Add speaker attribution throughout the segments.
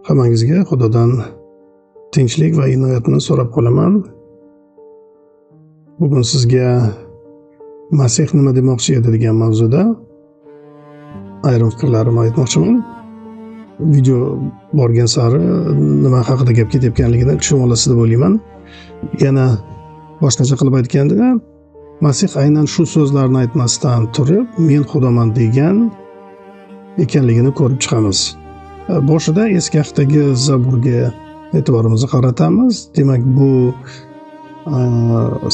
Speaker 1: Hammangizga Xudodan tinchlik va inoyatni so'rab qolaman. Bugun sizga Masih nima demoqchi edi degan mavzuda ayrim fikrlarimni aytmoqchiman. Video borgan sari nima haqida gap ketayotganligini tushunib olasiz deb o'ylayman. Yana boshqacha qilib aytganda, Masih aynan shu so'zlarni aytmasdan turib, men Xudoman degan ekanligini ko'rib chiqamiz. Boshida Eski ahdagi Zaburga e'tiborimizni qaratamiz. Demak, bu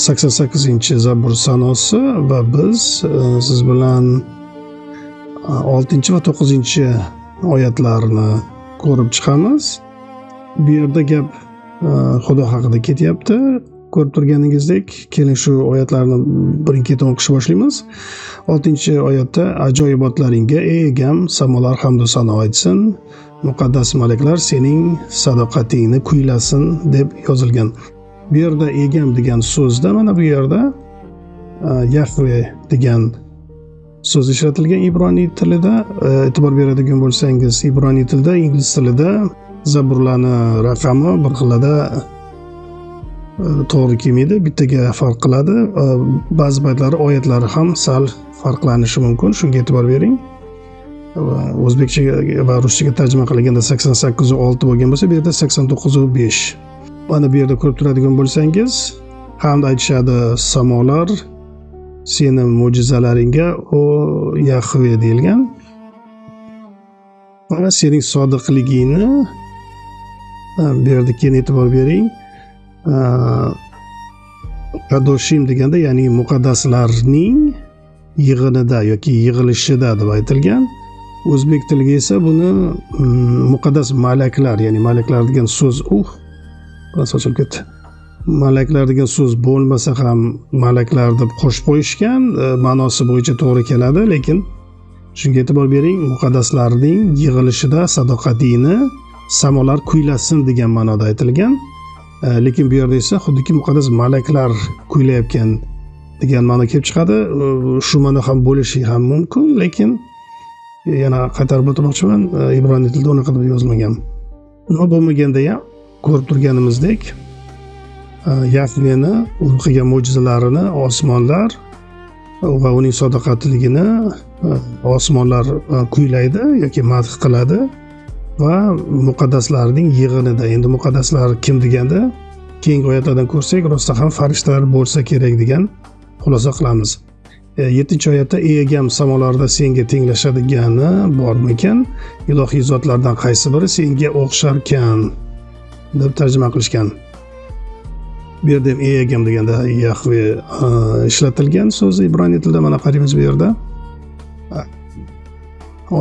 Speaker 1: 88-Zabur sanosi va biz siz bilan 6 va 9 oyatlarni ko'rib chiqamiz. Bu yerda gap Xudo haqida ketyapti. Ko'rib turganingizdek, keling shu oyatlarni birin-ketin o'qishni boshlaymiz. 6-oyatda ajoyibotlaringga ey egam, samolar hamdu sano aytsin, muqaddas malaklar sening sadoqatingni kuylasin deb yozilgan. Bu yerda egam degan so'zda mana bu yerda Yahve degan so'z ishlatilgan ibroniy tilida. E'tibor beradigan bo'lsangiz, ibroniy tilida, ingliz tilida zaburlarni raqami bir xilada to'g'ri kelmaydi, bittaga farq qiladi. Ba'zi paytlari oyatlari ham sal farqlanishi mumkin, shunga e'tibor bering. O'zbekchaga va ruschaga tarjima qilganda 88.6 bo'lgan bo'lsa, bu yerda 89.5. Mana bu yerda ko'rib turadigan bo'lsangiz, hamd aytishadi samolar seni mo'jizalaringga, o Yahve deyilgan. Va sening sodiqligingni, bu yerda keyin e'tibor bering. Kadoshim deganda, ya'ni muqaddaslarning yig'inida yoki yig'ilishida deb aytilgan. O'zbek tiliga esa buni muqaddas malaklar, ya'ni malaklar degan so'z, sochilib ketdi. Malaklar degan so'z bo'lmasa ham malaklar deb qo'shib qo'yishgan, ma'nosi bo'yicha to'g'ri keladi, lekin shunga e'tibor bering, muqaddaslarning yig'ilishida sadoqatingni samolar kuylasin degan ma'noda aytilgan. Lekin bu yerda esa xuddiki muqaddas malaklar kuylayotgan degan ma'no kelib chiqadi. Shu ma'no ham bo'lishi ham mumkin, lekin yana qaytarib o'tmoqchiman, ibroniy tilida unaqa deb yozilmagan. Nima bo'lmaganda ham ko'rib turganimizdek, Yahveni uni qilgan mo'jizalarini osmonlar va uning sadoqatligini osmonlar kuylaydi yoki madh qiladi va muqaddaslarning yig'inida. Endi muqaddaslar kim deganda, keyingi oyatlardan ko'rsak, rosta ham farishtalar bo'lsa kerak degan xulosa qilamiz. 7-oyatda ey egam, samolarda senga tenglashadigani bormikan? Ilohiy zotlardan qaysi biri senga o'xsharkan deb tarjima qilishgan. Bu yerda ham ey egam deganda Yahve ishlatilgan so'z ibroniy tilida. Mana qaraymiz bu yerda.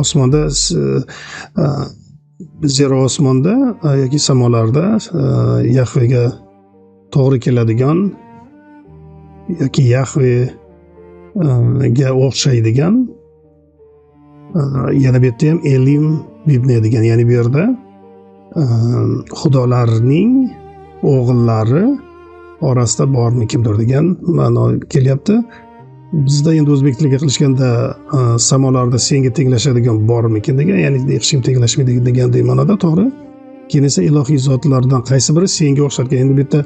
Speaker 1: Osmonda, zero osmonda yoki samolarda Yahvega to'g'ri keladigan yoki Yahvega o'xshaydigan, yana bu yerda ham Elim bibne degan, ya'ni bu yerda xudolarning o'g'illari orasida bormi kimdir degan ma'no kelyapti. Bizda endi o'zbek tiliga qilishganda samolarda senga tenglashadigan bormikin degan, ya'ni hech kim tenglashmaydi degandek ma'noda, to'g'ri. Keyin esa ilohiy zotlardan qaysi biri senga o'xsharkan? Endi bu yerda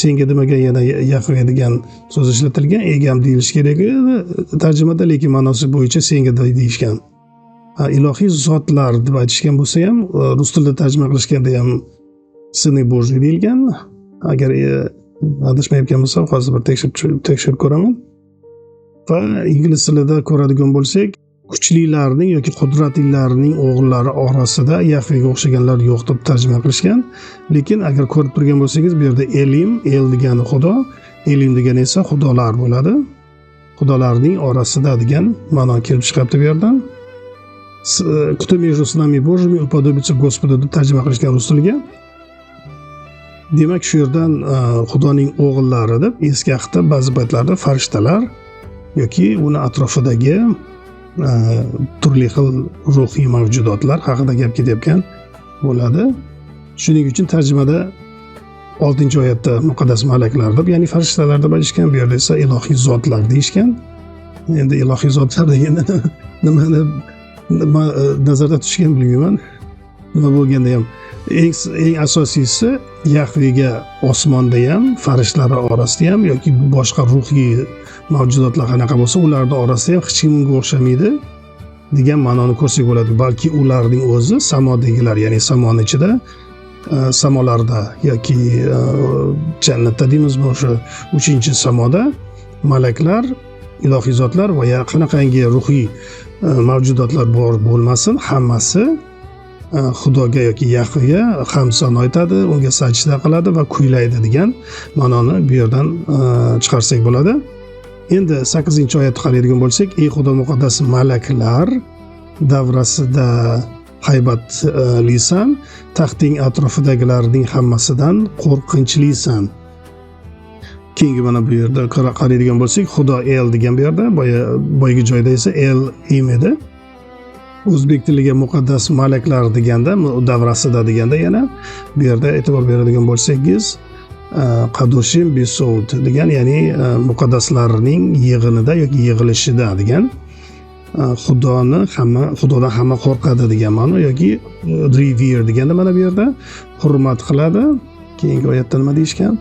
Speaker 1: senga demagan, yana Yahve degan so'z ishlatilgan, egam deyilishi kerak edi tarjimada, lekin ma'nosi bo'yicha senga deyishgan. Ilohiy zotlar deb aytishgan bo'lsa ham, rus tilida tarjima qilishganda ham сыны Божьи deyilgan. Agar adashmayotgan bo'lsam, hozir bir tekshirib ko'raman. Va ingliz tilida ko'radigan bo'lsak, kuchlilarning yoki qudratlilarning o'g'illari orasida Yahvega o'xshaganlar yo'q deb tarjima qilishgan. Lekin agar ko'rib turgan bo'lsangiz, bu yerda Elim, El degani Xudo, Elim degani esa xudolar bo'ladi. Xudolarning orasida degan ma'no kelib chiqyapti bu yerdan. Кто между сынами Божьими уподобится Господу deb tarjima qilishgan rus tiliga. Demak, shu yerdan Xudoning o'g'illari deb eski ahdda ba'zi paytlarda farishtalar yoki uni atrofidagi turli xil ruhiy mavjudotlar haqida gap ketayotgan bo'ladi. Shuning uchun tarjimada 6-oyatda muqaddas malaklar deb, ya'ni farishtalar deb aytishgan, bu yerda esa ilohiy zotlar deyishgan. Endi ilohiy zotlar deganda nimani nima nazarda tutishgan bilmayman. Nima bo'lganda ham eng asosiysi Yahvega osmonda ham, farishtalar orasida ham yoki boshqa ruhiy mavjudotlar qanaqa bo'lsa, ularni orasida ham hech kim unga o'xshamaydi degan ma'noni ko'rsak bo'ladi. Balki ularning o'zi samodagilar, ya'ni samoni ichida, samolarda yoki jannatda deymizmi, o'sha uchinchi samoda malaklar, ilohiy zotlar va ya qanaqangi ruhiy mavjudotlar bor bo'lmasin, hammasi Xudoga yoki Yahvega hamd sano aytadi, unga sajda qiladi va kuylaydi degan ma'noni bu yerdan chiqarsak bo'ladi. Endi 8-oyatni qaraydigan bo'lsak, ey Xudo muqaddas malaklar davrasida haybatlisan, taxting atrofidagilarning hammasidan qo'rqinchlisan. Keyingi mana bu yerda qaraydigan bo'lsak, Xudo El degan bu yerda, boyagi joyda esa El im edi. O'zbek tiliga muqaddas malaklar deganda, davrasida deganda yana bu yerda e'tibor beradigan bo'lsangiz, qadoshim besovd degan, ya'ni muqaddaslarning yig'inida yoki yig'ilishida degan, Xudoni hamma, Xudodan hamma qo'rqadi degan ma'no yoki revere deganda mana bu yerda hurmat qiladi. Keyingi oyatda nima deyishgan?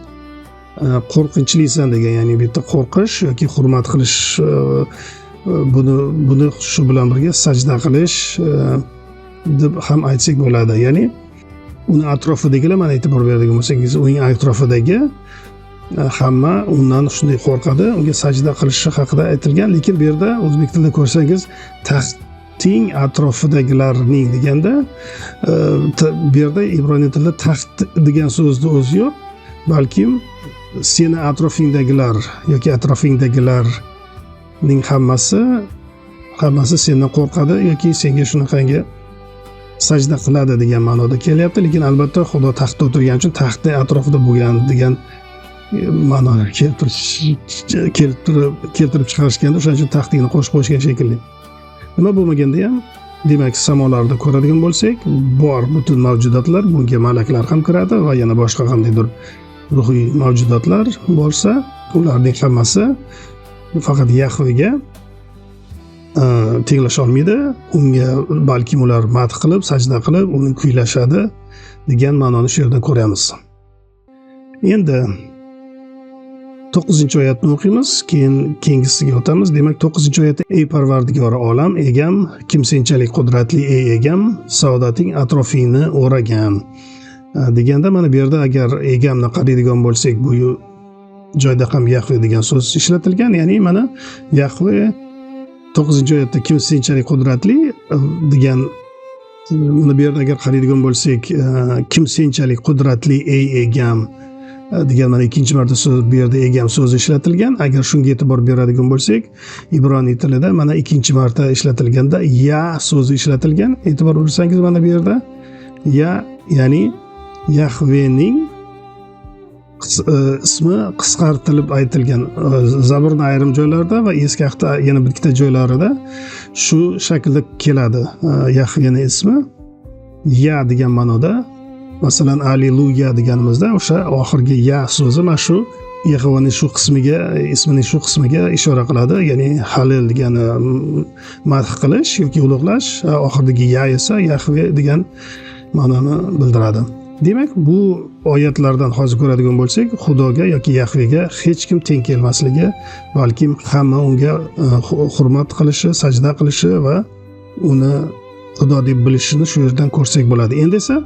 Speaker 1: Qo'rqinchlisan degan, ya'ni bu yerda qo'rqish yoki hurmat qilish, buni shu bilan birga sajda qilish deb ham aytsak bo'ladi. Ya'ni uni atrofidagilar, mana e'tibor beradigan bo'lsangiz, uning atrofidagi hamma undan shunday qo'rqadi, unga sajda qilishi haqida aytilgan. Lekin bu yerda o'zbek tilida ko'rsangiz, taxting atrofidagilarning deganda, bu yerda ibroniy tilida taxt degan so'zni o'zi yo'q, balkim seni atrofingdagilar yoki atrofingdagilarning hammasi sendan qo'rqadi yoki senga shunaqangi sajda qiladi degan ma'noda kelyapti. Lekin albatta Xudo taxtda o'tirgani uchun taxtni atrofida bo'lgan degan ma'noni keltirib chiqarishganda, o'shaning uchun taxtingni qo'shib qo'yishgan shekilli. Nima bo'lmaganda ham, demak, samolarda ko'radigan bo'lsak, bor butun mavjudotlar, bunga malaklar ham kiradi va yana boshqa qandaydir ruhiy mavjudotlar bo'lsa, ularning hammasi faqat Yahvega tenglasha olmaydi. Unga balkim ular madh qilib, sajda qilib, uni kuylashadi degan ma'noni shu yerda ko'ramiz. Endi 9-oyatni o'qiymiz, keyin keyingisiga o'tamiz. Demak, 9-oyatda: ey Parvardigori olam, egam, kim senchalik qudratli, ey egam, saodating atrofingni o'ragan deganda, mana bu yerda agar egamni qaraydigan bo'lsak, bu joyda ham Yahve degan so'z ishlatilgan. Ya'ni mana Yahve 9-oyatda kim senchalik qudratli degan, mana bu yerda agar qaraydigan bo'lsak, kim senchalik qudratli, ey egam degan, mana ikkinchi marta so'z bu yerda egam so'zi ishlatilgan. Agar shunga e'tibor beradigan bo'lsak, ibroniy tilida mana ikkinchi marta ishlatilganda ya so'zi ishlatilgan. E'tibor bersangiz, mana bu yerda ya, ya'ni Yahvening ismi qisqartilib aytilgan. Zaburni ayrim joylarida va Eski ahdda yana bir ikkita joylarida shu shaklda keladi. Yahveni ismi ya degan ma'noda. Masalan, Aliluya deganimizda o'sha oxirgi ya so'zi mana shu Yehovaning shu qismiga, ismining shu qismiga ishora qiladi. Ya'ni Halil degani madh qilish yoki ulug'lash, oxiridagi ya esa Yahve degan ma'noni bildiradi. Demak, bu oyatlardan hozir ko'radigan bo'lsak, Xudoga yoki Yahvega hech kim teng kelmasligi, balkim hamma unga hurmat qilishi, sajda qilishi va uni Xudo deb bilishini shu yerdan ko'rsak bo'ladi. Endi esa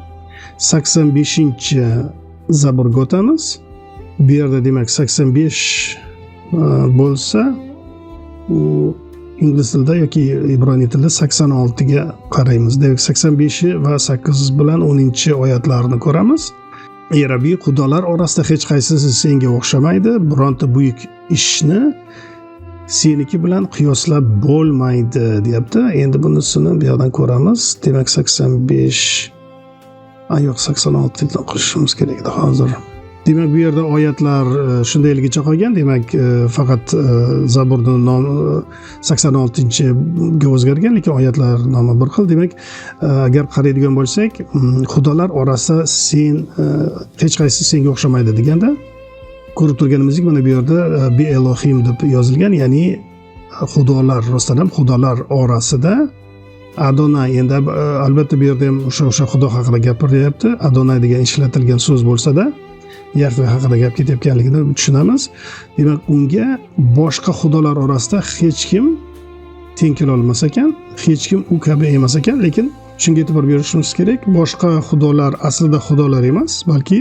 Speaker 1: 85-zaburga o'tamiz. Bu yerda demak 85 bo'lsa, u ingliz tilida yoki ibroniy tilida 86ga qaraymiz. Demak, 85 va 8 bilan 10 oyatlarni ko'ramiz. Ey Rabbiy, xudolar orasida hech qaysisi senga o'xshamaydi, bironta buyuk ishni seniki bilan qiyoslab bo'lmaydi, deyapti. Endi bunisini bu yoqdan ko'ramiz. Demak, 85, a yo'q, 86 qilishimiz kerak edi hozir. Demak, bu yerda oyatlar shundayligicha qolgan. Demak, faqat Zaburni nomi 86-ga o'zgargan, lekin oyatlar nomi bir xil. Demak, agar qaraydigan bo'lsak, xudolar orasida sen hech qaysi senga o'xshamaydi deganda, ko'rib turganimizdek, mana bu yerda bi Elohim deb yozilgan, ya'ni xudolar, rostdan ham xudolar orasida Adonay, endi albatta bu yerda ham o'sha Xudo haqida gapirilyapti. Adonay degan ishlatilgan so'z bo'lsa-da, Yahve haqida gap ketayotganligini tushunamiz. Demak, unga boshqa xudolar orasida hech kim teng kela olmas ekan, hech kim u kabi emas ekan, lekin shunga e'tibor berishimiz kerak, boshqa xudolar aslida xudolar emas, balki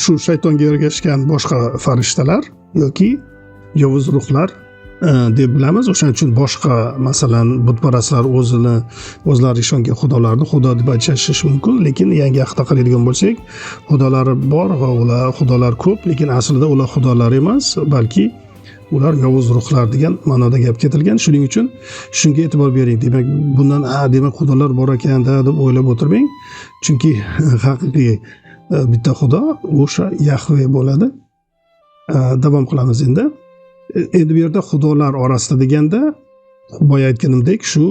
Speaker 1: shu shaytonga ergashgan boshqa farishtalar yoki yovuz ruhlar deb bilamiz. O'shaning uchun boshqa, masalan, butparastlar o'zlari ishongan xudolarni xudo deb aytishishi mumkin, lekin yangi ahdda qaraydigan bo'lsak, xudolari bor va ular xudolar ko'p, lekin aslida ular xudolar emas, balki ular yovuz ruhlar degan ma'noda gap ketilgan. Shuning uchun shunga e'tibor bering. Demak, bundan demak xudolar bor ekanda deb o'ylab o'tirmang, chunki haqiqiy bitta xudo o'sha Yahve bo'ladi. Davom qilamiz endi. Endi bu yerda xudolar orasida deganda boya aytganimdek shu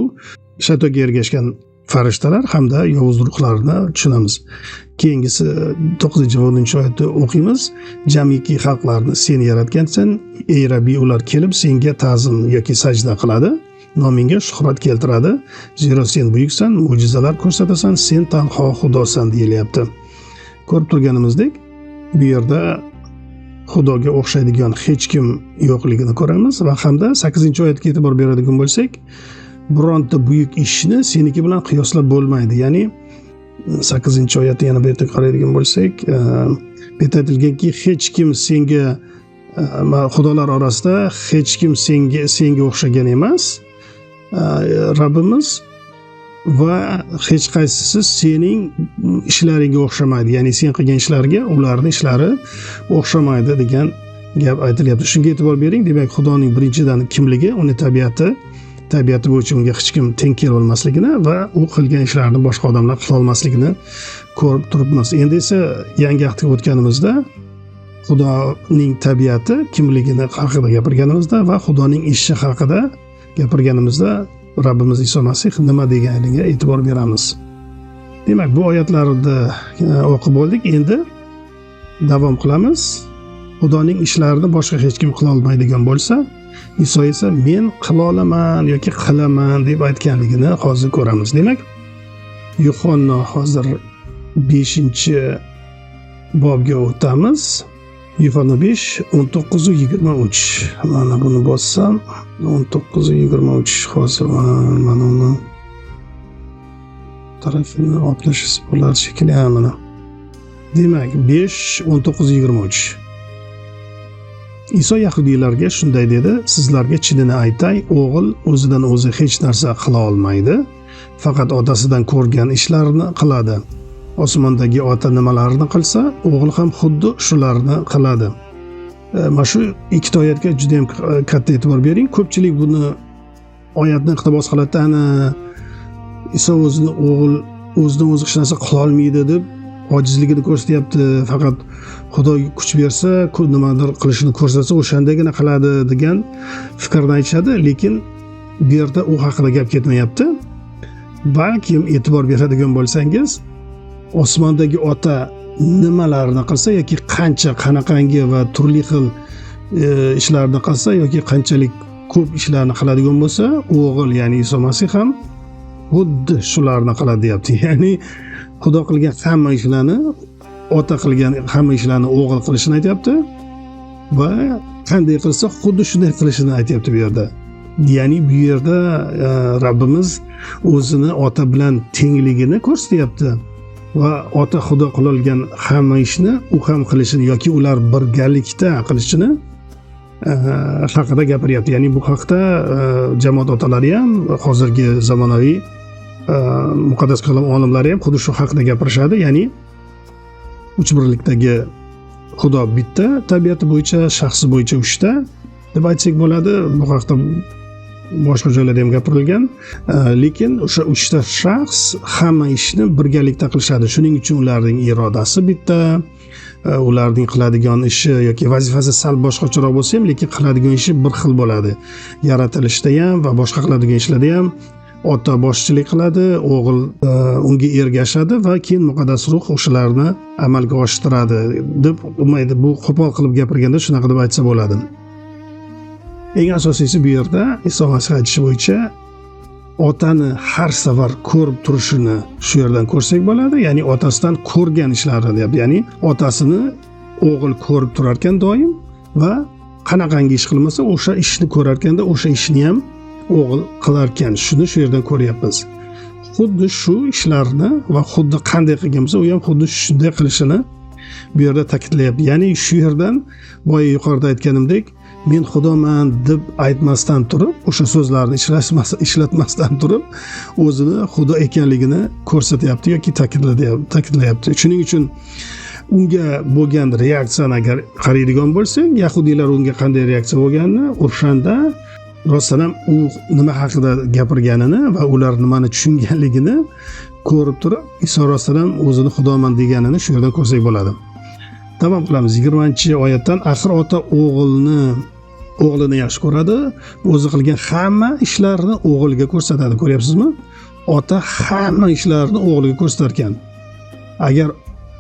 Speaker 1: shaytonga ergashgan farishtalar hamda yovuz ruhlarni tushunamiz. Keyingisi 9 va 10 oyatda o'qiymiz. Jamiki xalqlarni sen yaratgansan, ey Rabbiy, ular kelib senga ta'zim yoki sajda qiladi, nomingga shuhrat keltiradi. Zero sen buyuksan, mo'jizalar ko'rsatasan, sen tanho xudosan deyilyapti. Ko'rib turganimizdek, bu yerda Xudoga o'xshaydigan hech kim yo'qligini ko'ramiz va hamda 8-oyatga e'tibor beradigan bo'lsak, bironta buyuk ishni seniki bilan qiyoslab bo'lmaydi. Ya'ni 8-oyatni yana bu yerda qaraydigan bo'lsak, bu yerda aytilganki, hech kim senga, xudolar orasida hech kim senga o'xshagan emas, Rabbimiz, va hech qaysisi sening ishlaringga o'xshamaydi. Ya'ni sen qilgan ishlarga ularning ishlari o'xshamaydi degan gap aytilyapti. Shunga e'tibor bering. Demak, Xudoning birinchidan kimligi, uni tabiati bo'yicha unga hech kim teng kela olmasligini va u qilgan ishlarni boshqa odamlar qila olmasligini ko'rib turibmiz. Endi esa yangi ahdga o'tganimizda Xudoning tabiati kimligini haqida gapirganimizda va Xudoning ishi haqida gapirganimizda Rabbimiz Iso Masih nima deganiga e'tibor beramiz. Demak, bu oyatlarni o'qib bo'ldik. Endi davom qilamiz. Xudoning ishlarini boshqa hech kim qila olmaydigan bo'lsa, Iso esa men qila olaman yoki qilaman deb aytganligini hozir ko'ramiz. Demak, Yuhanna hozir 5-bobga o'tamiz. Yuhanna 5, 19 va 23. Mana buni bossam 19 va 23 hozir mana uni tarafini olib bo'lar shekilli, mana. Demak, 5, 19, 23. Iso yahudiylarga shunday dedi: sizlarga chinini aytay, o'g'il o'zidan o'zi hech narsa qila olmaydi, faqat otasidan ko'rgan ishlarini qiladi. Osmondagi ota nimalarni qilsa, o'g'il ham xuddi shularni qiladi. Mana shu ikkita oyatga juda ham katta e'tibor bering. Ko'pchilik buni oyatni iqtibos qiladi, ana Iso o'zini o'g'il o'zidan o'zi hech narsa qila olmaydi deb ojizligini ko'rsatyapti, faqat Xudo kuch bersa, nimadir qilishini ko'rsatsa, o'shandagina qiladi degan fikrni aytishadi, lekin bu yerda u haqida gap ketmayapti. Balkim e'tibor beradigan bo'lsangiz, osmondagi ota nimalarni qilsa yoki qancha qanaqangi va turli xil ishlarni qilsa yoki qanchalik ko'p ishlarni qiladigan bo'lsa, o'g'il, ya'ni Iso Masih ham xuddi shularni qiladi deyapti. Ya'ni Xudo qilgan hamma ishlarni, ota qilgan hamma ishlarni o'g'il qilishini aytyapti va qanday qilsa xuddi shunday qilishini aytyapti bu yerda. Ya'ni bu yerda Rabbimiz o'zini ota bilan tengligini ko'rsatyapti va ota Xudo qilolgan hamma ishni u ham qilishini yoki ular birgalikda qilishini haqida gapiryapti. Ya'ni bu haqda jamoat otalari ham, hozirgi zamonaviy muqaddas kalom olimlari ham xuddi shu haqida gapirishadi. Ya'ni uch birlikdagi Xudo bitta, tabiati bo'yicha, shaxsi bo'yicha uchta deb aytsak bo'ladi. Bu haqda boshqa joylarda ham gapirilgan. Lekin o'sha uchta shaxs hamma ishni birgalikda qilishadi. Shuning uchun ularning irodasi bitta, ularning qiladigan ishi yoki vazifasi sal boshqacharoq bo'lsa ham, lekin qiladigan ishi bir xil bo'ladi. Yaratilishda ham va boshqa qiladigan ishlarda ham ota boshchilik qiladi, o'g'il unga ergashadi va keyin muqaddas ruh o'shalarni amalga oshiradi deb mayli, bu qo'pol qilib gapirganda shunaqa deb aytsa bo'ladi. Eng asosiysi bu yerda Iso Masih aytishi bo'yicha Otani har safar ko'rib turishini shu yerdan ko'rsak bo'ladi, ya'ni otasidan ko'rgan ishlarini deyapti. Ya'ni otasini o'g'il ko'rib turarkan doim va qanaqangi ish qilmasa o'sha ishni ko'rarkanda o'sha ishni ham o'g'il qilarkan. Shuni shu yerdan ko'ryapmiz. Xuddi shu ishlarni va xuddi qanday qilgan bo'lsa u ham xuddi shunday qilishini bu yerda ta'kidlayapti. Ya'ni shu yerdan boya yuqorida aytganimdek, men xudoman deb aytmasdan turib, o'sha so'zlarni ishlatmasdan turib o'zini xudo ekanligini ko'rsatyapti yoki ta'kidlayapti. Shuning uchun unga bo'lgan reaksiyani agar qaraydigan bo'lsak, yahudiylar unga qanday reaksiya bo'lganini o'shanda rostdan ham u nima haqida gapirganini va ular nimani tushunganligini ko'rib turib, Iso rostdan ham o'zini xudoman deganini shu yerdan ko'rsak bo'ladi. Davom qilamiz 20-oyatdan. Axir ota o'g'lini yaxshi ko'radi, o'zi qilgan hamma ishlarni o'g'ilga ko'rsatadi. Ko'ryapsizmi? Ota hamma ishlarni o'g'liga ko'rsatar ekan. Agar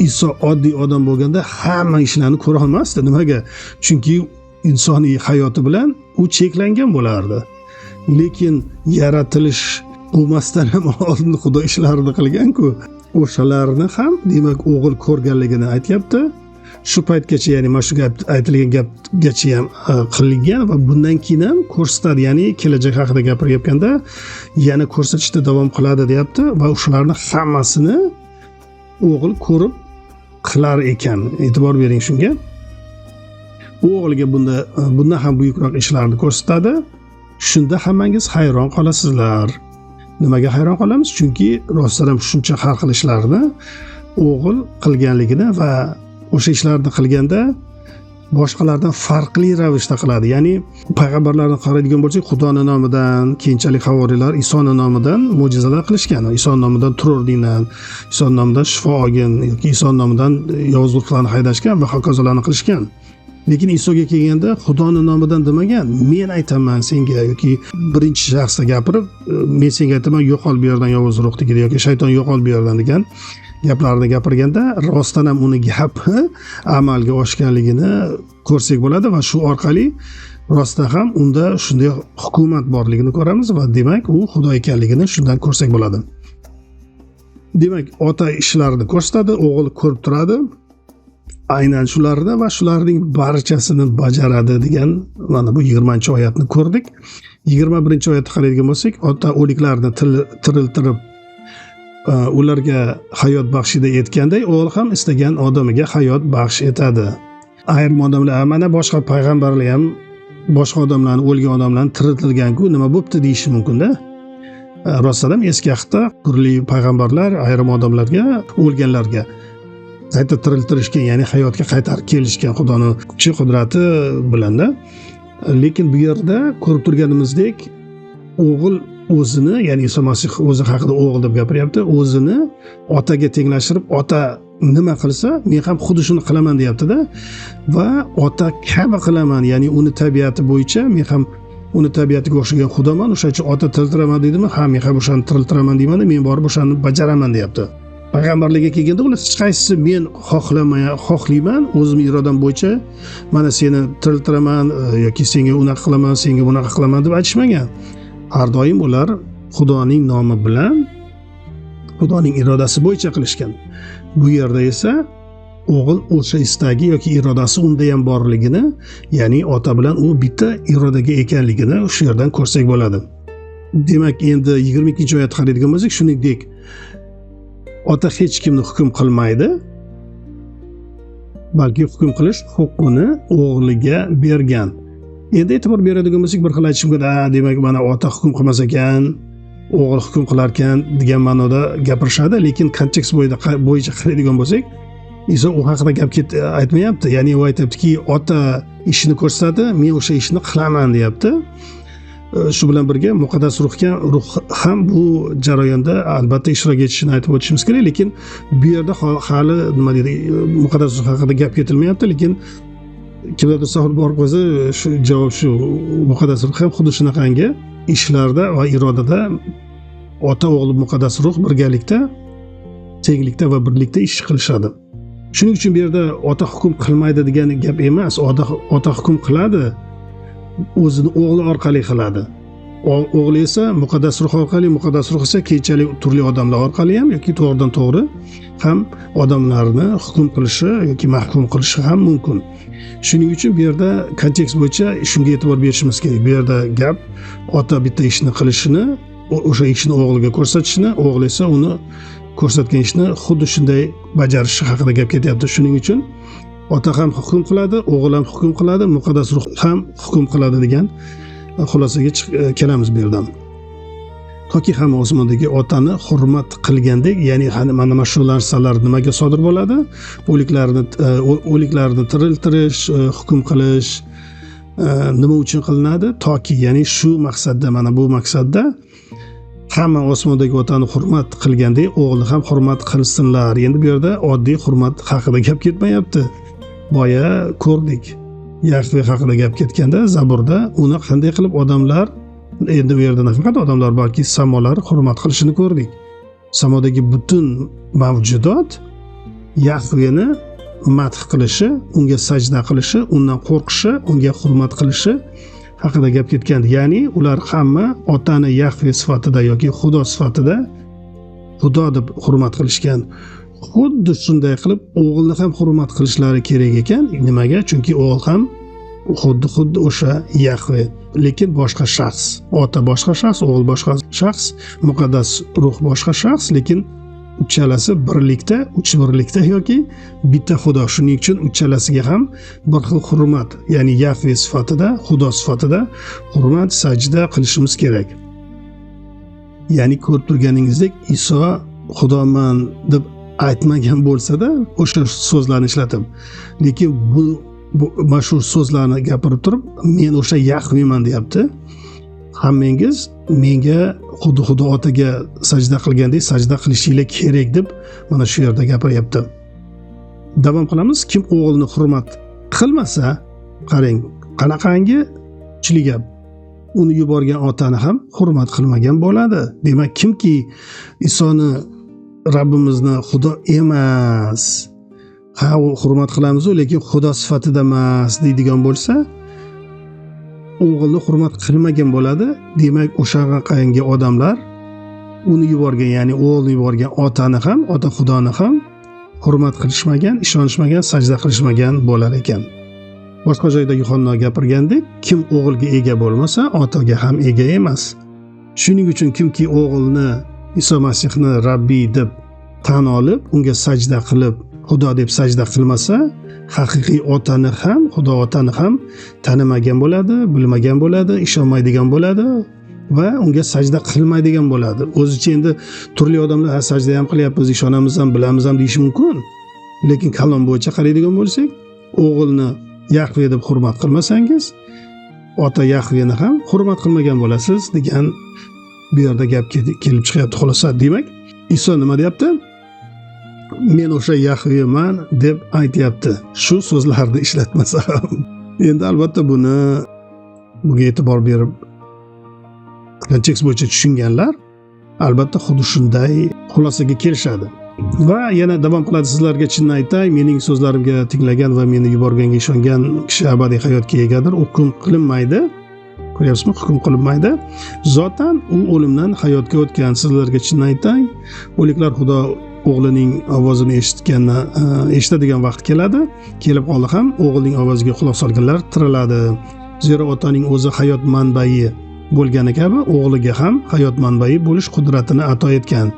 Speaker 1: Iso oddiy odam bo'lganda hamma ishlarni ko'ra olmasdi. Nimaga? Chunki insoniy hayoti bilan u cheklangan bo'lardi. Lekin yaratilish bo'lmasdan ham oldin Xudo ishlarini qilgan-ku. O'shalarni ham demak o'g'il ko'rganligini aytyapti. Shu paytgacha, ya'ni mana shu gap aytilgan gapgacha ham qilingan va bundan keyin ham ko'rsatadi, ya'ni kelajak haqida gapirayotganda yana ko'rsatishda davom qiladi deyapti va o'shalarni hammasini o'g'il ko'rib qilar ekan. E'tibor bering shunga. O'g'ilga bundan ham buyukroq ishlarni ko'rsatadi. Shunda hammangiz hayron qolasizlar. Nimaga hayron qolamiz? Chunki rostdan ham shuncha har xil ishlarni o'g'il qilganligini va o'sha ishlarni qilganda boshqalardan farqli ravishda qiladi. Ya'ni payg'ambarlarni qaraydigan bo'lsak, Xudoni nomidan, keyinchalik havoriylar Isoni nomidan mo'jizalar qilishgan. Iso nomidan tur o'rningdan, Iso nomidan shifo olgin yoki Iso nomidan yovuz ruhlarni haydashgan va hokazolarni qilishgan. Lekin Isoga kelganda Xudoni nomidan demagan, men aytaman senga yoki birinchi shaxsda gapirib, men senga aytaman, yo'qol bu yerdan yovuz ruh degan yoki shayton yo'qol bu yerdan degan gaplarni gapirganda rostdan ham uni gapi amalga oshganligini ko'rsak bo'ladi va shu orqali rostdan ham unda shunday hukumat borligini ko'ramiz va demak u Xudo ekanligini shundan ko'rsak bo'ladi. Demak, ota ishlarini ko'rsatadi, o'g'il ko'rib turadi aynan shularni va shularning barchasini bajaradi degan mana bu 20-oyatni ko'rdik. 21-oyatni qaraydigan bo'lsak, ota o'liklarni tiriltirib ularga hayot baxshida etganday, o'g'il ham istagan odamiga hayot baxsh etadi. Ayrim odamlar mana boshqa payg'ambarlar ham boshqa odamlarni, o'lgan odamlarni tiriltirgan-ku, nima bo'pti deyishi mumkin-da. Rostdan ham eski ahdda turli payg'ambarlar ayrim odamlarga, o'lganlarga qayta tiriltirishgan, ya'ni hayotga qaytarib kelishgan Xudoni kuchi, qudrati bilan-da. Lekin bu yerda ko'rib turganimizdek, o'g'il o'zini, ya'ni Iso Masih o'zi haqida o'g'il deb gapiryapti, o'zini otaga tenglashtirib, ota nima qilsa, men ham xuddi shuni qilaman deyapti-da. Va ota kabi qilaman, ya'ni uni tabiati bo'yicha men ham uni tabiatiga o'xshagan xudoman, o'sha uchun ota tiriltiraman deydimi? Ha, men ham o'shani tiriltiraman deyman, men borib o'shani bajaraman deyapti. Payg'ambarlarga kelganda ular hech qaysisi men xohlayman, o'zim irodam bo'yicha mana seni tiriltiraman yoki senga unaqa qilaman, senga bunaqa qilaman deb aytishmagan. Har doim ular Xudoning nomi bilan, Xudoning irodasi bo'yicha qilishgan. Bu yerda esa o'g'il o'sha istagi yoki irodasi unda ham borligini, ya'ni ota bilan u bitta irodaga ekanligini shu yerdan ko'rsak bo'ladi. Demak, endi 22-oyatni qaraydigan bo'lsak, shuningdek ota hech kimni hukm qilmaydi, balki hukm qilish huquqini o'g'liga bergan. Endi e'tibor beradigan bo'lsak, bir xil aytish mumkin, demak mana ota hukm qilmas ekan, o'g'il hukm qilar ekan degan ma'noda gapirishadi, lekin kontekst bo'yicha qaraydigan bo'lsak, Iso u haqida gap aytmayapti. Ya'ni u aytyaptiki, ota ishini ko'rsatadi, men o'sha ishni qilaman deyapti. Shu bilan birga muqaddas ruh ham bu jarayonda albatta ishtirok etishini aytib o'tishimiz kerak, lekin bu yerda hali nima deydi, muqaddas ruh haqida gap ketilmayapti, lekin kimlardir savol borib qo'ysa, shu javob shu, muqaddas ruh ham xuddi shunaqangi ishlarda va irodada ota o'g'il muqaddas ruh birgalikda, tenglikda va birlikda ish qilishadi. Shuning uchun bu yerda ota hukm qilmaydi degan gap emas, ota hukm qiladi, o'zini o'g'li orqali qiladi. O'g'li esa muqaddas ruh orqali, muqaddas ruh esa keyinchalik turli odamlar orqali ham yoki to'g'ridan to'g'ri ham odamlarni hukm qilishi yoki mahkum qilishi ham mumkin. Shuning uchun bu yerda kontekst bo'yicha shunga e'tibor berishimiz kerak. Bu yerda gap ota bitta ishni qilishini, o'sha ishni o'g'liga ko'rsatishini, o'g'li esa uni ko'rsatgan ishni xuddi shunday bajarishi haqida gap ketyapti. Shuning uchun ota ham hukm qiladi, o'g'il ham hukm qiladi, muqaddas ruh ham hukm qiladi degan xulosaga kelamiz bu yerdan. Toki hamma osmondagi otani hurmat qilgandek, ya'ni mana shu narsalar nimaga sodir bo'ladi? O'liklarni tiriltirish, hukm qilish nima uchun qilinadi? Toki, ya'ni shu maqsadda, mana bu maqsadda hamma osmondagi otani hurmat qilgandek, o'g'ilni ham hurmat qilsinlar. Endi bu yerda oddiy hurmat haqida gap ketmayapti. Boya ko'rdik. Yahve haqida gap ketganda Zaburda uni qanday qilib odamlar, endi bu yerda nafaqat odamlar, balki samolar hurmat qilishini ko'rdik. Samodagi butun mavjudot Yahveni madh qilishi, unga sajda qilishi, undan qo'rqishi, unga hurmat qilishi haqida gap ketgandi. Ya'ni ular hamma otani Yahve sifatida yoki Xudo sifatida Xudo deb hurmat qilishgan. Xuddi shunday qilib o'g'ilni ham hurmat qilishlari kerak ekan. Nimaga? Chunki o'g'il ham xuddi o'sha Yahve, lekin boshqa shaxs. Ota boshqa shaxs, o'g'il boshqa shaxs, muqaddas ruh boshqa shaxs, lekin uchalasi birlikda, uch birlikda yoki bitta Xudo. Shuning uchun uchalasiga ham bir xil hurmat, ya'ni Yahve sifatida, Xudo sifatida hurmat, sajda qilishimiz kerak. Ya'ni ko'rib turganingizdek, Iso Xudoman deb aytmagan bo'lsa-da, o'sha so'zlarni ishlatib, lekin bu mashhur so'zlarni gapirib turib, men o'sha Yahveman deyapti. Hammangiz menga xuddi Xudo otaga sajda qilgandek sajda qilishinglar kerak deb mana shu yerda gapiryapti. Davom qilamiz. Kim o'g'ilni hurmat qilmasa, qarang, qanaqangi kuchli gap. Uni yuborgan otani ham hurmat qilmagan bo'ladi. Demak, kimki Isoni Rabbimizni Xudo emas, ha, u hurmat qilamiz, lekin Xudo sifatida emas deydigan bo'lsa, o'g'ilni hurmat qilmagan bo'ladi. Demak, o'shaqangi odamlar uni yuborgan, ya'ni o'g'ilni yuborgan otani ham, ota Xudoni ham hurmat qilishmagan, ishonishmagan, sajda qilishmagan bo'lar ekan. Boshqa joyda Yuhanno gapirgandek, kim o'g'ilga ega bo'lmasa, otaga ham ega emas. Shuning uchun kimki o'g'ilni, Iso Masihni Rabbiy deb tan olib, unga sajda qilib, Xudo deb sajda qilmasa, haqiqiy otani ham, Xudo otani ham tanimagan bo'ladi, bilmagan bo'ladi, ishonmaydigan bo'ladi va unga sajda qilmaydigan bo'ladi. O'zicha endi turli odamlar ha, sajda ham qilyapmiz, ishonamiz ham, bilamiz ham deyishi mumkin. Lekin kalom bo'yicha qaraydigan bo'lsak, o'g'ilni Yahve deb hurmat qilmasangiz, ota Yahveni ham hurmat qilmagan bo'lasiz degan bu yerda gap kelib chiqyapti xulosa. Demak, Iso nima deyapti? Men o'sha Yahveman deb aytyapti. Shu so'zlarni ishlatmasa ham. Endi albatta bunga e'tibor berib kontekst bo'yicha tushunganlar albatta xuddi shunday xulosaga kelishadi. Va yana davom qiladi. Sizlarga chinni aytay, mening so'zlarimga tinglagan va meni yuborganga ishongan kishi abadiy hayotga egadir, hukm qilinmaydi. Ko'ryapsizmi? Hukm qilinmaydi. Zotan u o'limdan hayotga o'tgan. Sizlarga chinni aytay, o'liklar Xudo o'g'lining ovozini eshitadigan vaqt keladi. Kelib qoldi ham, o'g'ilning ovoziga quloq solganlar tiriladi. Zero otaning o'zi hayot manbai bo'lgani kabi, o'g'liga ham hayot manbai bo'lish qudratini ato etgan.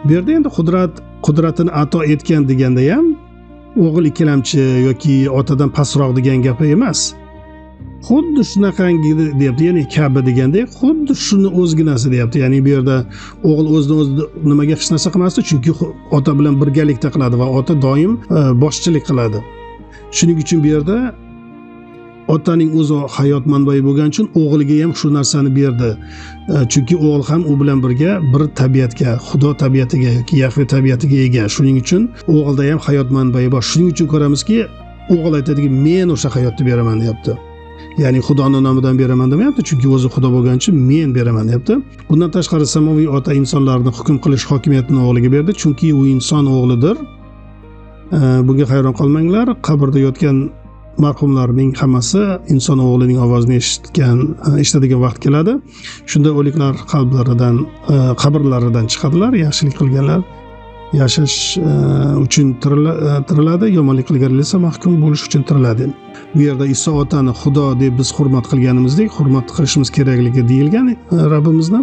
Speaker 1: Bu yerda endi qudratini ato etgan deganda ham o'g'il ikkilamchi yoki otadan pastroq degan gapi emas. Xuddi shunaqangi deyapti, ya'ni kabi degandek, xuddi shuni o'zginasi deyapti. Ya'ni bu yerda o'g'il o'zini o'zi nimaga hech narsa qilmasdi, chunki ota bilan birgalikda qiladi va ota doim boshchilik qiladi. Shuning uchun bu yerda otaning o'zi hayot manbai bo'lgani uchun o'g'liga ham shu narsani berdi. Chunki o'g'il ham u bilan birga bir tabiatga, Xudo tabiatiga yoki Yahve tabiatiga ega. Shuning uchun o'g'ilda ham hayot manbai bor. Shuning uchun ko'ramizki, o'g'il aytadiki, men o'sha hayotni beraman deyapti. Ya'ni Xudoni nomidan beraman demayapti, chunki o'zi Xudo bo'lgani uchun men beraman deyapti. Bundan tashqari samoviy ota insonlarni hukm qilish hokimiyatini o'g'liga berdi, chunki u inson o'g'lidir. Bunga hayron qolmanglar. Qabrda yotgan Marhumlarning hammasi inson o'g'lining ovozini eshitadigan vaqt keladi. Shunda o'liklar qalblaridan, qabrlaridan chiqadilar. Yaxshilik qilganlar yashash uchun tiriladi, yomonlik qilganlar esa mahkum bo'lish uchun tiriladi. Bu yerda Iso otani Xudo deb biz hurmat qilganimizdek hurmat qilishimiz kerakligi deyilgan Rabbimizni.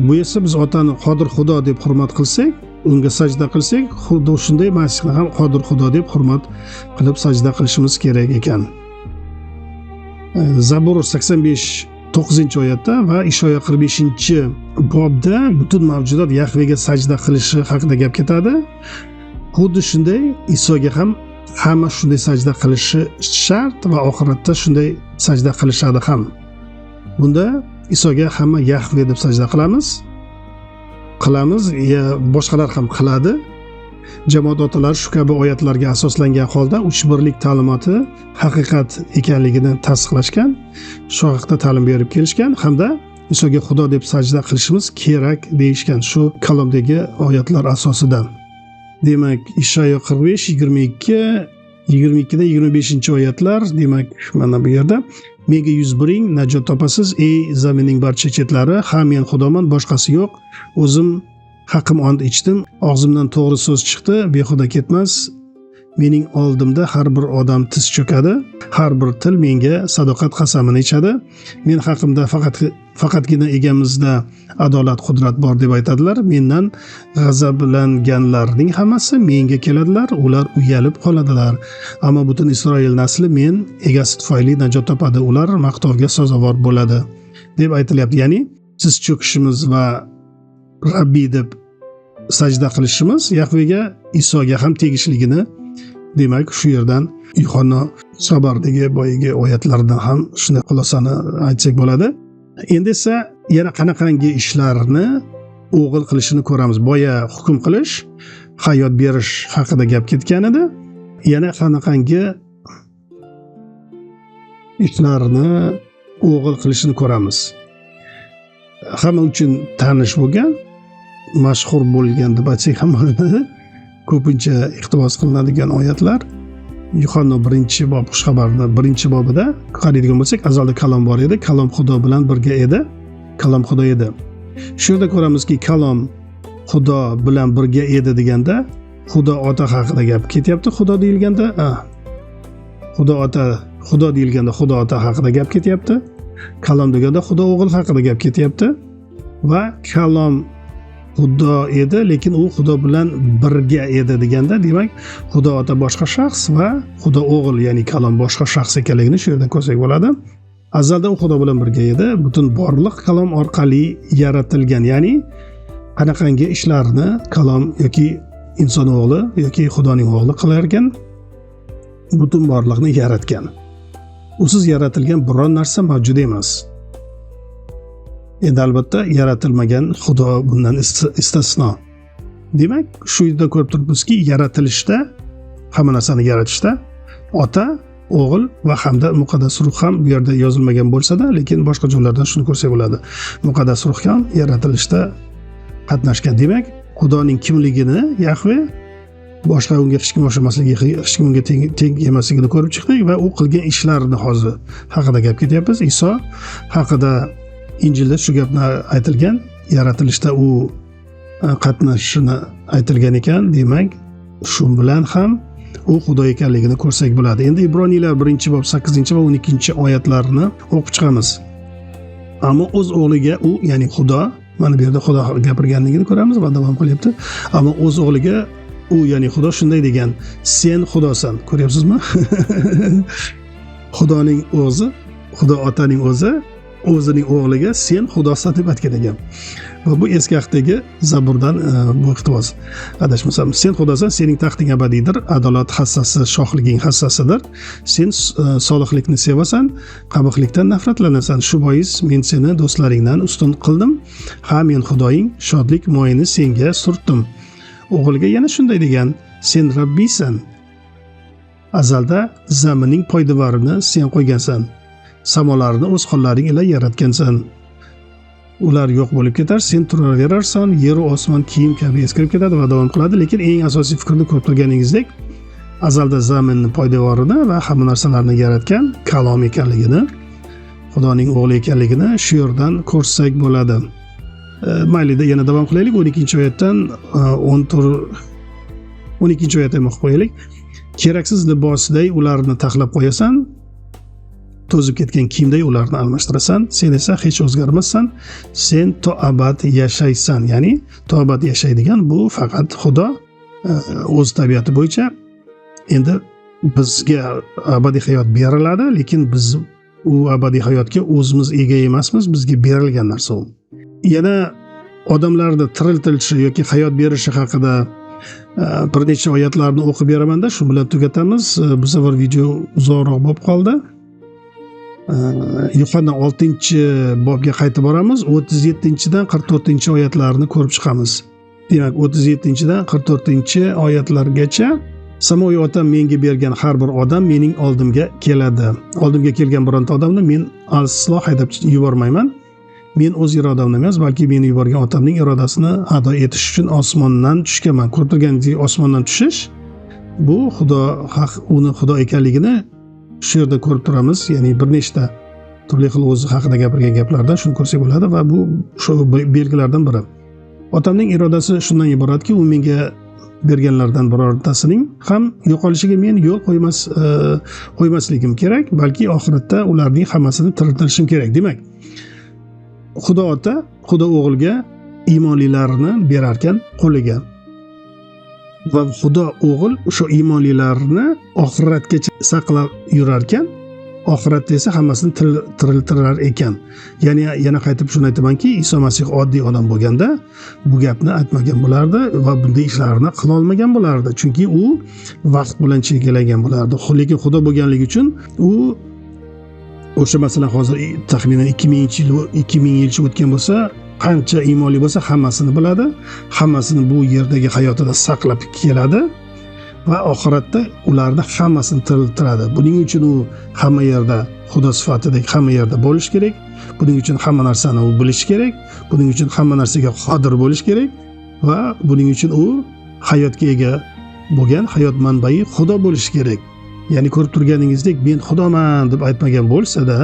Speaker 1: Bu esa biz otani Qodir Xudo deb hurmat qilsak, unga sajda qilsak, xuddi shunday Masihni ham Qodir Xudo deb hurmat qilib sajda qilishimiz kerak ekan. Zabur 85 9-oyatda va Ishoya 45-bobda butun mavjudot Yahvega sajda qilishi haqida gap ketadi. Xuddi shunday Isoga ham hamma shunday sajda qilishi shart va oxiratda shunday sajda qilishadi ham. Bunda Isoga hamma Yahve deb sajda qilamiz. Ya boshqalar ham qiladi. Jamoat otalari shu kabi oyatlarga asoslangan holda uch birlik ta'limoti haqiqat ekanligini tasdiqlashgan, shu haqda ta'lim berib kelishgan hamda Isoga Xudo deb sajda qilishimiz kerak deyishgan shu kalomdagi oyatlar asosida. Demak, Ishoya 45, 22, 22da 25-oyatlar, demak, mana bu yerda menga yuz buring, najot topasiz, ey zaminning barcha chetlari, ha men Xudoman, boshqasi yo'q. O'zim haqim ont ichdim, og'zimdan to'g'ri so'z chiqdi, behuda ketmas. Mening oldimda har bir odam tiz cho'kadi, har bir til menga sadoqat qasamini ichadi. Men haqimda faqatgina egamizda adolat, qudrat bor deb aytadilar. Mendan g'azablanganlarning hammasi menga keladilar, ular uyalib qoladilar. Ammo butun Isroil nasli men egasi tufayli najot topadi, ular maqtovga sazovor bo'ladi deb aytilyapti. Ya'ni tiz cho'kishimiz va Rabbi deb sajda qilishimiz Yahvega, Isoga ham tegishligini, demak, shu yerdan Yuhanno xabardagi boyagi oyatlardan ham shunday xulosani aytsak bo'ladi. Endi esa yana qanaqangi ishlarni o'g'il qilishini ko'ramiz. Boya hukm qilish, hayot berish haqida gap ketgan edi. Yana qanaqangi ishlarni o'g'il qilishini ko'ramiz. Hamma uchun tanish bo'lgan, mashhur bo'lgan deb aytsak ham bo'ladi. Ko'pincha iqtibos qilinadigan oyatlar Yuhanno 1-bob xushxabarni 1-bobida qaraydigan bo'lsak, azalda kalom bor edi, kalom Xudo bilan birga edi, kalom Xudo edi. Shu yerda ko'ramizki, kalom Xudo bilan birga edi deganda Xudo ota haqida gap ketyapti. Xudo deyilganda, Xudo ota, Xudo deyilganda Xudo ota haqida gap ketyapti. Kalom deganda Xudo o'g'il haqida gap ketyapti. Va kalom Xudo edi, lekin u Xudo bilan birga edi deganda, demak, Xudo ota boshqa shaxs va Xudo o'g'il, ya'ni kalom boshqa shaxs ekanligini shu yerdan ko'rsak bo'ladi. Azalda u Xudo bilan birga edi, butun borliq kalom orqali yaratilgan, ya'ni qanaqangi ishlarni kalom yoki inson o'g'li yoki Xudoning o'g'li qilar ekan, butun borliqni yaratgan. Usiz yaratilgan biron narsa mavjud emas. Endi albatta yaratilmagan Xudo bundan istisno. Demak, shu yerda ko'rib turibmizki, yaratilishda, hamma narsani yaratishda ota, o'g'il va hamda muqaddas ruh ham bu yerda yozilmagan bo'lsa-da, lekin boshqa joylardan shuni ko'rsak bo'ladi. Muqaddas ruh ham yaratilishda qatnashgan. Demak, Xudoning kimligini Yahve boshqa unga hech kim o'xshamasligi, hech kim unga teng emasligini ko'rib chiqdik va u qilgan ishlarni hozir haqida gap ketyapmiz. Iso haqida Injilda shu gapni aytilgan, yaratilishda u qatnashishini aytilgan ekan. Demak, shu bilan ham u Xudo ekanligini ko'rsak bo'ladi. Endi Ibroniylar 1-bob 8 va 12-oyatlarni o'qib chiqamiz. Ammo o'z o'g'liga u, ya'ni Xudo, mana bu yerda Xudo gapirganligini ko'ramiz va davom qilyapti. Ammo o'z o'g'liga u, ya'ni Xudo shunday degan: sen Xudosan. Ko'ryapsizmi? Xudoning o'zi, Xudo otaning o'zi o'zining o'g'liga sen Xudosan deb aytgan ekan. Va bu eski ahdagi Zaburdan bu iqtibos. Adashmasam, sen Xudosan, sening taxting abadiydir, adolat hassasi shohliging hassasidir. Sen solihlikni sevasan, qabihlikdan nafratlanasan. Shu bois men seni do'stlaringdan ustun qildim. Ha, men Xudoying, shodlik moyini senga surtdim. O'g'liga yana shunday degan: sen Rabbiysan. Azalda zaminning poydevorini sen qo'ygansan. Samolarni o'z qo'llaring ila yaratgansan. Ular yo'q bo'lib ketar, sen turaverarsan, yer va osmon kiyim kabi eskirib ketadi va davom qiladi. Lekin eng asosiy fikrni ko'rib turganingizdek, Azalda zaminni poydevorini va hamma narsalarni yaratgan kalom ekanligini, Xudoning o'g'li ekanligini shu yerdan ko'rsak bo'ladi. Mayli, yana davom qilaylik. 12-oyatdan 14 12-oyatdan o'qib qo'yaylik. Keraksiz libosday ularni taxlab qo'yasan, to'zib ketgan kiyimday ularni almashtirasan. Sen esa hech o'zgarmassan, sen to abad yashaysan. Ya'ni to abad yashaydigan bu faqat Xudo, o'z tabiati bo'yicha. Endi bizga abadiy hayot beriladi, lekin biz u abadiy hayotga o'zimiz ega emasmiz, bizga berilgan narsa u. Yana odamlarni tiriltirishi yoki hayot berishi haqida bir necha oyatlarni o'qib beramanda, shu bilan tugatamiz. Bu safar video uzoqroq bo'lib qoldi. Yuhanna 6-bobga qaytib boramiz, 37-dan 44-oyatlarni ko'rib chiqamiz. Demak, 37-dan 44-oyatlargacha. Samoviy Otam menga bergan har bir odam mening oldimga keladi. Oldimga kelgan bironta odamni men aslo haydab yubormayman. Men o'z irodamni emas, balki meni yuborgan Otamning irodasini ado etish uchun osmondan tushganman. Ko'rib turganingizdek, osmondan tushish bu Xudo haq, uni Xudo ekanligini shu yerda ko'rib turamiz. Ya'ni bir nechta turli xil o'zi haqida gapirgan gaplardan shuni ko'rsak bo'ladi va bu shu belgilardan biri. Otamning irodasi shundan iboratki, u menga berganlardan birortasining ham yo'qolishiga men yo'l qo'ymasligim kerak, balki oxiratda ularning hammasini tiriltirishim kerak. Demak, Xudo Ota Xudo O'g'ilga iymonlilarni berarkan qo'liga va Xudo O'g'il o'sha iymonlilarni oxiratgacha saqlab yurarkan, oxiratda esa hammasini tiriltirar ekan. Ya'ni yana qaytib shuni aytamanki, Iso Masih oddiy odam bo'lganda bu gapni aytmagan bo'lardi va bunday ishlarni qila olmagan bo'lardi, chunki u vaqt bilan chegaralangan bo'lardi. Lekin Xudo bo'lganligi uchun u o'sha, masalan, hozir taxminan 2000 yil, 2000 yilcha o'tgan bo'lsa, qancha iymonli bo'lsa hammasini biladi, hammasini bu yerdagi hayotida saqlab keladi va oxiratda ularni hammasini tiriltiradi. Buning uchun u hamma yerda Xudo sifatidek hamma yerda bo'lishi kerak. Buning uchun hamma narsani u bilishi kerak. Buning uchun hamma narsaga qodir bo'lishi kerak va buning uchun u hayotga ega bo'lgan hayot manbai Xudo bo'lishi kerak. Ya'ni ko'rib turganingizdek, men Xudoman deb aytmagan bo'lsa-da,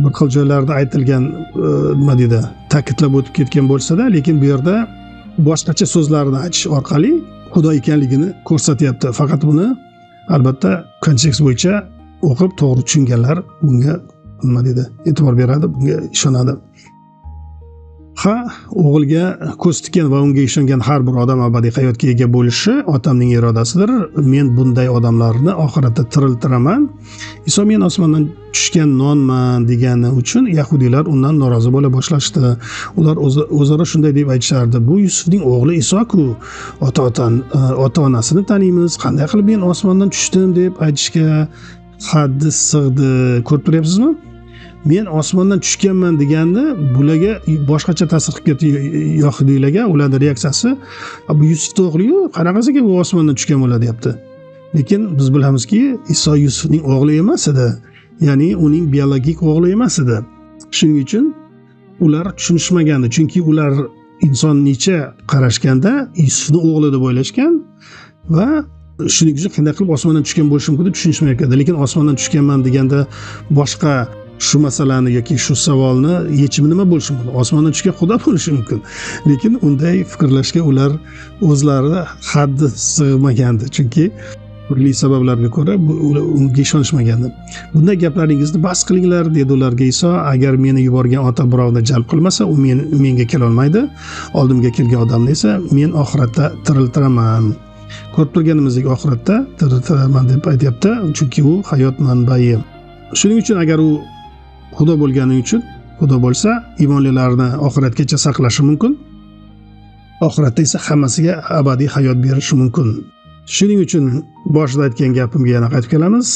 Speaker 1: bir xil joylarda aytilgan, nima deydi, ta'kidlab o'tib ketgan bo'lsa-da, lekin bu yerda boshqacha so'zlarni aytish orqali Xudo ekanligini ko'rsatyapti. Faqat buni albatta kontekst bo'yicha o'qib to'g'ri tushunganlar bunga, nima deydi, e'tibor beradi, bunga ishonadi. Ha, o'g'ilga ko'z tikkan va unga ishongan har bir odam abadiy hayotga ega bo'lishi Otamning irodasidir. Men bunday odamlarni oxiratda tiriltiraman. Iso men osmondan tushgan nonman degani uchun yahudiylar undan norozi bo'la boshlashdi. Ular o'zaro shunday deb aytishardi: bu Yusufning o'g'li Iso-ku, ota onasini taniymiz, qanday qilib men osmondan tushdim deb aytishga haddi sig'di? Ko'rib turyapsizmi? Men osmondan tushganman deganda bularga boshqacha ta'sir qilib ketdi, yahudiylarga. Ularni reaksiyasi: bu Yusufni o'g'li-yu, qanaqasiga bu osmondan tushgan bo'ladi, deyapti. Lekin biz bilamizki, Iso Yusufning o'g'li emas edi, ya'ni uning biologik o'g'li emas edi. Shuning uchun ular tushunishmagandi, chunki ular insonnicha qarashganda Yusufni o'g'li deb o'ylashgan va shuning uchun qanday qilib osmondan tushgan bo'lishi mumkin deb tushunishmayotgandi. Lekin osmondan tushganman deganda boshqa shu masalani yoki shu savolni yechimi nima bo'lishi mumkin? Osmondan tushgan Xudo bo'lishi mumkin. Lekin unday fikrlashga ular o'zlari haddi sig'magandi, chunki turli sabablarga ko'ra ular unga ishonishmagandi. Bunday gaplaringizni bas qilinglar, dedi ularga Iso. Agar meni yuborgan Ota birovni jalb qilmasa, u menga kelolmaydi. Oldimga kelgan odamni esa men oxiratda tiriltiraman. Ko'rib turganimizdek, oxiratda tiriltiraman deb aytyapti, chunki u hayot manbai. Shuning uchun agar u Xudo bo'lgani uchun, Xudo bo'lsa, iymonlilarni oxiratgacha saqlashi mumkin. Oxiratda esa hammasiga abadiy hayot berishi mumkin. Shuning uchun boshida aytgan gapimga yana qaytib kelamiz.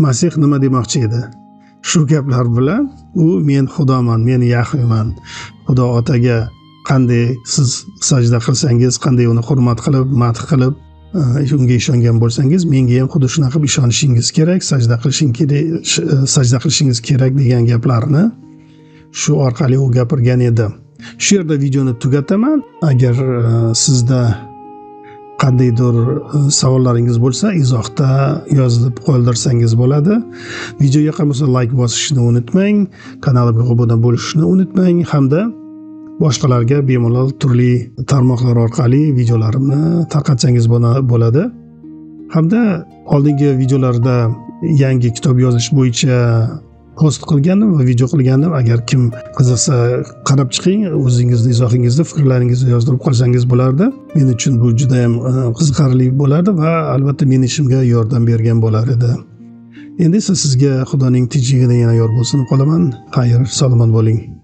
Speaker 1: Masih nima demoqchi edi shu gaplar bilan? U men Xudoman, men Yahveman. Xudo Otaga qanday siz sajda qilsangiz, qanday uni hurmat qilib, madh qilib, unga ishongan bo'lsangiz, menga ham xuddi shunaqa qilib ishonishingiz kerak, sajda qilishing kerak, sajda qilishingiz kerak degan gaplarni shu orqali u gapirgan edi. Shu yerda videoni tugataman. Agar sizda Qandaydir savollaringiz bo'lsa, izohda yozib qoldirsangiz bo'ladi. Video yoqqan bo'lsa like bosishni unutmang, kanalimga obuna bo'lishni unutmang hamda boshqalarga bemalol turli tarmoqlar orqali videolarimni tarqatsangiz bo'ladi. Hamda oldingi videolarda yangi kitob yozish bo'yicha post qilgandim va video qilgandim. Agar kim qiziqsa qarab chiqing, o'zingizni izohingizni, fikrlaringizni yozdirib qolsangiz bo'lardi. Men uchun bu juda ham qiziqarli bo'lardi va albatta meni ishimga yordam bergan bo'lar edi. Endi esa sizga Xudoning tinchligini yana yor bo'lsin qolaman. Xayr, salomat bo'ling.